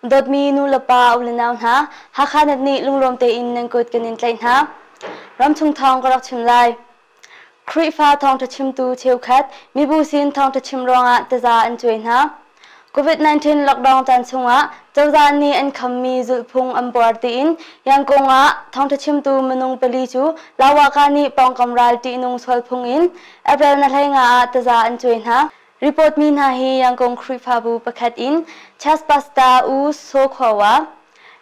Dawtmi nu le pa u le nau hna, Hakha net nih lunglawm tein nan kut kan in tlaih hna. Ramchung thawng ka rak chim lai. Khrihfa thawngṭha chimtu cheukhat mibu sin thawngṭha chim ruangah taza an cuai hna. COVID-19 lockdown caan chungah cozah nih an khammi zulhphung an buar tiin Yangon ah thawngṭha chimtu minung pali cu Lawaka nih pawngkam ral ṭihnung sualphung in April na 15 ah taza an cuai hna. Report mi hna hi Yangon Khrihfabu pakhat in Church Pastor U Saw Khua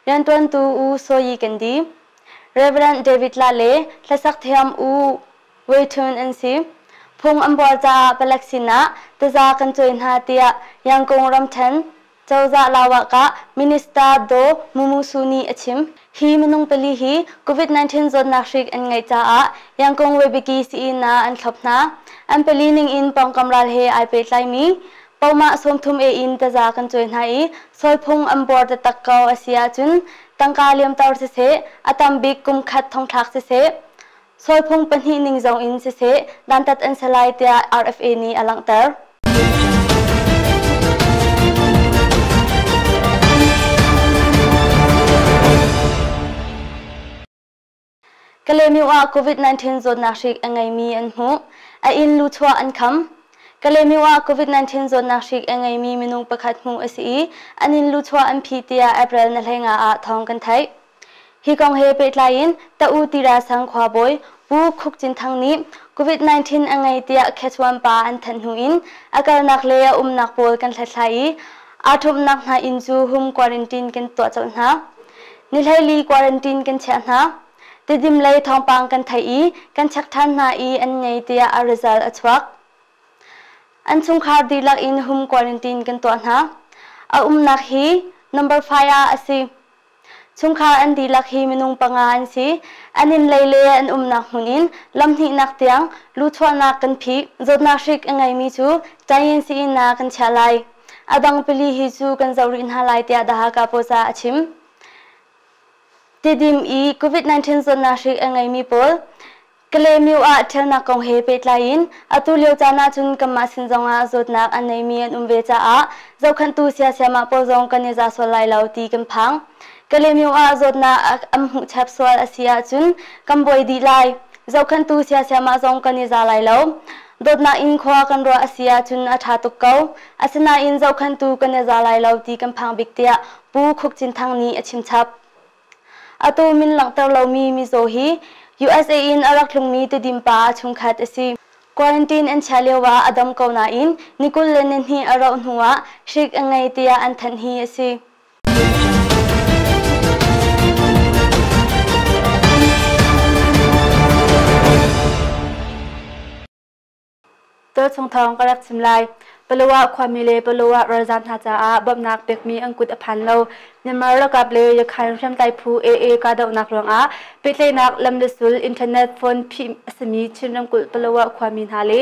rianṭuantu U Saw Yi Kandi, Reverend David La le hlasak thiam U Wei Htun an si. Phung an buar caah palek sinah taza kan cuai hna tiah Yangon ramṭhen cozah lawakah Minister Daw Mumu Su nih a chim. Hi minung pali hi COVID-19 zawtnak hrik an ngeih caah Yangon Webiki sii-inn ah an thlop hna. An pali ningin pawngkam ral he ai pehtlaimi Pomah 30 e in taza kan cuai hna i sualphung an buar taktak ko a si ahcun tangka liamter siseh, a tam bik kum khat thongthlak siseh, sualphung pahnih ning zong in siseh dantat an si lai tiah RFA nih a langhter. Kalaymyo ah COVID-19 zawtnak hrik a ngeimi an hmuh. A inn luchuah an kham. Kalaymyo ah COVID-19 zawtnak hrik a ngeimi minung pakhat hmuh a si i an inn luchuah an phih tiah April na 15 ah thawng kan theih. Hi kong he pehtlai in Ta-u Tira sang khuabawi Pu Khuk Cin Thang nih COVID-19 a ngei tiah Khechuan pa an thanh hnu in a kalnak le a umnak pawl kan hlathlai i aa ṭhumhnak hna inn cu home quarantine kan tuah colh hna. Ni 14 quarantine kan chiah hna. Tidim lei thawngpang kan theih i kan check ṭhan hna i an ngei tiah a result a chuak. An chungkhar dihlak in home quarantine kan tuah hna. A umnak hi number 5 ah a si. Chungkhar an dihlak hi minung panga an si. An inn lei le an umnak hmun in lam hnihnak tiang luchuahnak kan phih. Zawtnak hrik a ngeimi cu Tayin sii-inn ah kan chiah lai. A dang pali hi cu kan zoh rih hna lai tiah The Hakha Post ah a chim. Tidim i COVID-19 zawtnak hrik a ngeimi pawl Kalaymyo ah ṭhialnak kong he pehtlai in atu lio caan ahcun kanmah sin zongah zawtnak a neimi an um ve caah zohkhenhtu siasiamah pawl zong kan i za sual lai lo ti kan phang. Kalaymyo ah zawtnak an hmuh chep sual a si ahcun kan buai dih lai. Zohkhenhtu siasiamah zong kan i za lai lo. Dawtnak in khua kan ruah a si ahcun a ṭha tuk ko. Asinain zohkhenhtu kan i za lai lo ti kan phang bik tiah Pu Khuk Cin Thang nih a chim chap. Atu min langhter lomi mizaw hi USA in a rak tlungmi Tidim pa a chungkhat a si. Quarantine an chiah lio ah a dam ko nain ni 22 a rauh hnu ah hrik a ngei tiah an thanh hi a si. Tualchung thawng ka rak chim lai. Palawa khuami le Palawa ralzaam hna caah bawmhnak pekmi an kut a phan lo. Myanmar ralkap le Yakhan hriamtlai phu AA kahdohnak ruangah pehtlaihnak lam le sul internet phone phih a simi Chin ramkulh Palawa khuami hna le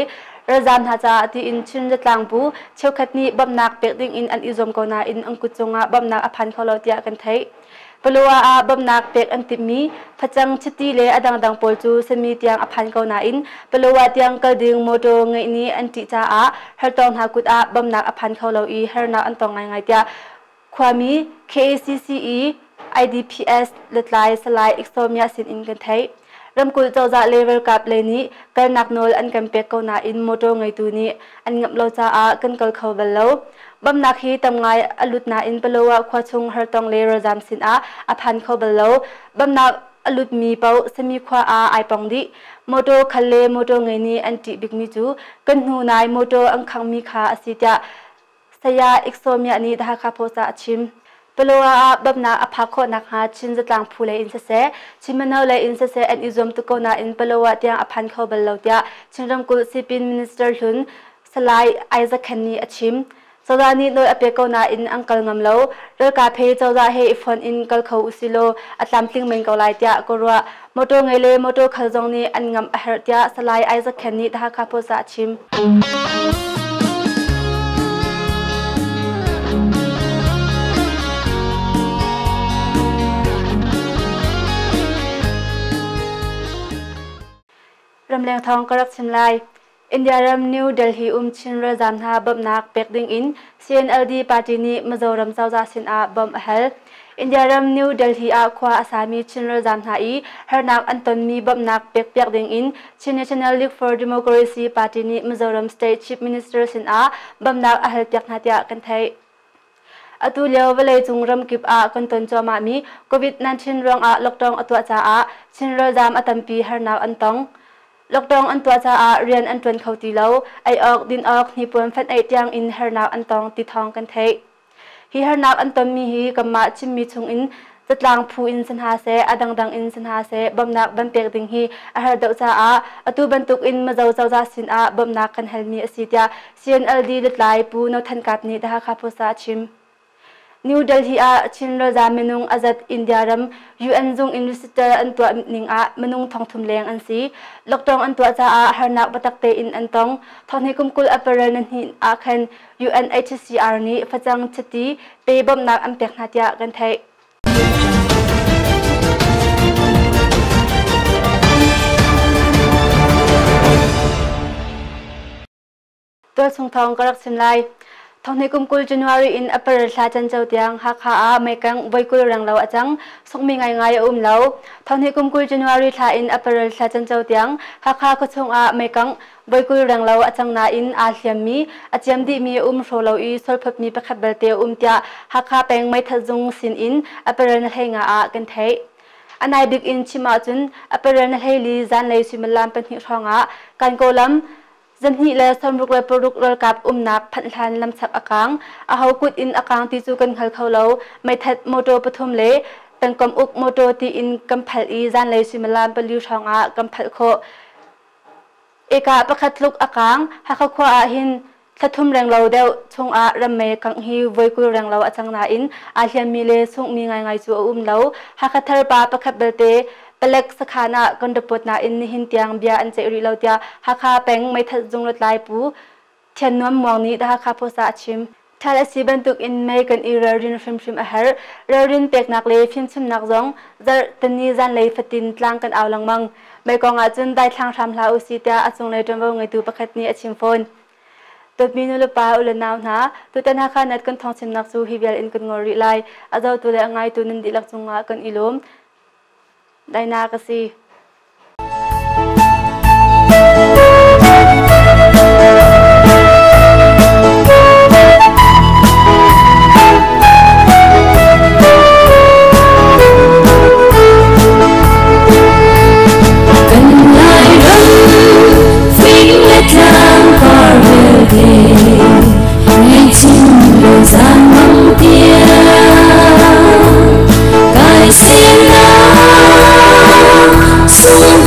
ralzaam hna caah tiin Chin zatlang bu cheukhat nih bawmhnak pek ding in an i zuam ko nain an kut cungah bawmhnak a phan kho lo tiah kan theih. Palawa ah bawmhnak pek an timhmi facang, chiti le a dangdang pawl cu sami tiang a phan ko nain Palawa tiang kal ding motor ngeih nih an ṭih caah hartong hna kut ah bawmhnak a phan kho lo i harnak an tong ngaingai tiah khuami KACC i IDPS lutlai Salai Ixomia sin in kan theih. Ramkulh cozah le ralkap lei nih kalnak nawl an kan pek ko nain motor ngeitu nih an ngamh lo caah kan kal kho bal lo. Bawmhnak hi tam ngai a lut nain Palawa khua chung hartong le ralzaam sinah a phan kho bal lo. Bawmhnak a lutmi paoh Sami khua ah ai pong dih. Motor khal le motor ngei nih an ṭih bikmi cu kan hnu nai motor an khanghmi kha a si tiah Saya Ixomia nih The Hakha Post ah a chim. Palawa ah bawmhnak a phak khawh nakhnga Chin zatlang phu lei in siseh, Chin mino lei in siseh an i zuam tuk ko nain Palawa tiang a phan kho bal lo tiah Chin ramkulh Sipin Minister hlun Salai Isaac Khen nih a chim. Cozah nih nawl a pek ko nain an kal ngam lo. Ralkap he cozah he i fonh in kal kho usilaw a tlamtling men ko lai tiah ka ruah. Motor ngei le motor khal zong nih an ngamh a herh tiah Salai Isaac Khen nih The Hakha Post ah a chim. Ramleng thawng ka rak chim lai. India ram New Delhi um Chin ralzaam hna bawmhnak pek ding in CNLD party nih Mizoram cozah sin ah bawmh a hal. India ram New Delhi ah khua a sami Chin ralzaam hna i harnak an tonmi bawmhnak pekpiak ding in Chin National League for Democracy party nih Mizoram State Chief Minister sin ah bawmhnak a halpiak hna tiah kan theih. Atu lio vawleicung ramkip ah kan ton cuahmahmi COVID-19 ruangah lockdown a tuah caah Chin ralzaam a tampi harnak an tong. Lockdown an tuah caah rian an ṭuan kho ti lo, ei awk, din awk, hnipuan fenh eih tiang in harnak an tong ti thawng kan theih. Hi harnak an tonmi hi kanmah Chinmi chungin zatlang phu in si hna seh, a dangdang in si hna seh, bawmhnak van pek ding hi a har deuh caah atu bantuk in Mizo cozah sin ah bawmhnak kan halmi a si tiah CNLD lutlai Pu No Than Kap nih The Hakha Post ah a chim. New Delhi ah Chin ralzaam minung a zat India ram UN zung in register an tuah ning ah minung 3,000 leng an si. Lockdown an tuah caah harnak biatak tein an tong. Thonghnih kum 20 April ni hnih ah khan UNHCR nih facang chiti pe bawmhnak an pek hna tiah kan theih. Tualchung thawng ka rak chim lai. Thonghnih kum 20 January in April thla canco tiang Hakha ah meikang voi 20 renglo a cang. Sungmi ngaingai a um lo. Thonghnih kum 20 January thla in April thla canco tiang Hakha khuachung ah meikang voi 20 renglo a cang nain aa hliammi, a ciam dihmi a um hraw lo i sualphawtmi pakhat belte a um tiah Hakha peng meithat zung sin in April ni 15 ah kan theih. A nai bik in chim ahcun April ni 14 zanlei suimilam 2 hrawng ah Kankaw lam 266 ralkap umnak phanh hlan lamchak a kang. Aho kut in a kang ti cu kan hngal kho lo. Meithat motor pathum le pengkomh uk motor tiin kan phalh i zanlei suimilam 4 hrawng ah kan phalh khawh. Eka pakhat tluk a kang. Hakha khua ah hin thla thum renglo deuh chungah rammei kangh hi voi 20 renglo a cang nain aa hliammi le sunghmi ngaingai cu a um lo. Hakha thar pa pakhat belte palek sakhan ah kan report nain nihin tiang bia an ceih rih lo tiah Hakha peng meithat zung lutlai Pu Thian Nuam Muang nih The Hakha Post ah a chim. Ṭhal a si bantuk in mei kan i ralrin hrimhrim a herh. Ralrin peknak le fimchimnak zong zarh tani zanlei fatin tlang kan au lengmang. Mei kong ahcun daithlang hram hlah usih tiah a cunglei ṭuanvo ngeitu pakhat nih a chim fawn. Dawtmi nulepa ulenau hna, tutan Hakha Net kan thawngchimnak cu hi vial in kan ngol rih lai. A zohtu le a ngaitu nan dihlak cungah kan i lawm. Dainak a si. Kan Lairam fing le tlang par vialte ngaihchim le zaangmang tiang kai sinak sung.